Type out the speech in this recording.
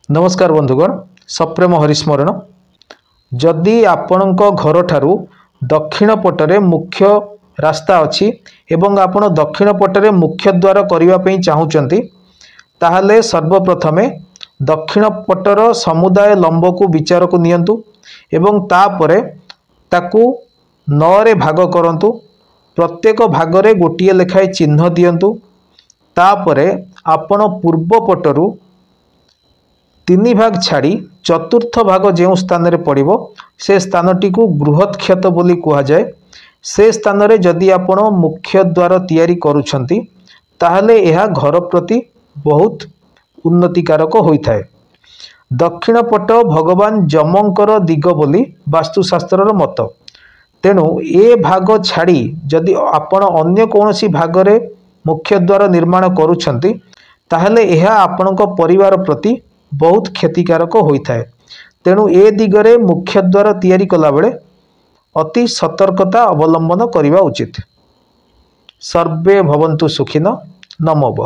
ନମସ୍କାର ବନ୍ଧୁଗଣ, ସପ୍ରେମ ହରିସ୍ମରଣ। ଯଦି ଆପଣଙ୍କ ଘରଠାରୁ ଦକ୍ଷିଣ ପଟରେ ମୁଖ୍ୟ ରାସ୍ତା ଅଛି ଏବଂ ଆପଣ ଦକ୍ଷିଣ ପଟରେ ମୁଖ୍ୟ ଦ୍ୱାର କରିବା ପାଇଁ ଚାହୁଁଛନ୍ତି, ତାହେଲେ ସର୍ବପ୍ରଥମେ ଦକ୍ଷିଣ ପଟର ସମୁଦାୟ ଲମ୍ବକୁ ବିଚାରକୁ ନିଅନ୍ତୁ ଏବଂ ତାପରେ ତାକୁ 9ରେ ଭାଗ କରନ୍ତୁ। ପ୍ରତ୍ୟେକ ଭାଗରେ ଗୋଟିଏ ଲେଖାଏଁ ଚିହ୍ନ ଦିଅନ୍ତୁ। ତାପରେ ଆପଣ ପୂର୍ବ ପଟରୁ 3 ଭାଗ ଛାଡ଼ି ଚତୁର୍ଥ ଭାଗ ଯେଉଁ ସ୍ଥାନରେ ପଡ଼ିବ, ସେ ସ୍ଥାନଟିକୁ ବୃହତ୍ କ୍ଷତ ବୋଲି କୁହାଯାଏ। ସେ ସ୍ଥାନରେ ଯଦି ଆପଣ ମୁଖ୍ୟ ଦ୍ୱାର ତିଆରି କରୁଛନ୍ତି, ତାହେଲେ ଏହା ଘର ପ୍ରତି ବହୁତ ଉନ୍ନତିକାରକ ହୋଇଥାଏ। ଦକ୍ଷିଣ ପଟ ଭଗବାନ ଯମଙ୍କର ଦିଗ ବୋଲି ବାସ୍ତୁଶାସ୍ତ୍ରର ମତ। ତେଣୁ ଏ ଭାଗ ଛାଡ଼ି ଯଦି ଆପଣ ଅନ୍ୟ କୌଣସି ଭାଗରେ ମୁଖ୍ୟ ଦ୍ୱାର ନିର୍ମାଣ କରୁଛନ୍ତି, ତାହେଲେ ଏହା ଆପଣଙ୍କ ପରିବାର ପ୍ରତି ବହୁତ କ୍ଷତିକାରକ ହୋଇଥାଏ। ତେଣୁ ଏ ଦିଗରେ ମୁଖ୍ୟ ଦ୍ୱାର ତିଆରି କଲାବେଳେ ଅତି ସତର୍କତା ଅବଲମ୍ବନ କରିବା ଉଚିତ। ସର୍ବେ ଭବନ୍ତୁ ସୁଖିନ। ନମୋବ।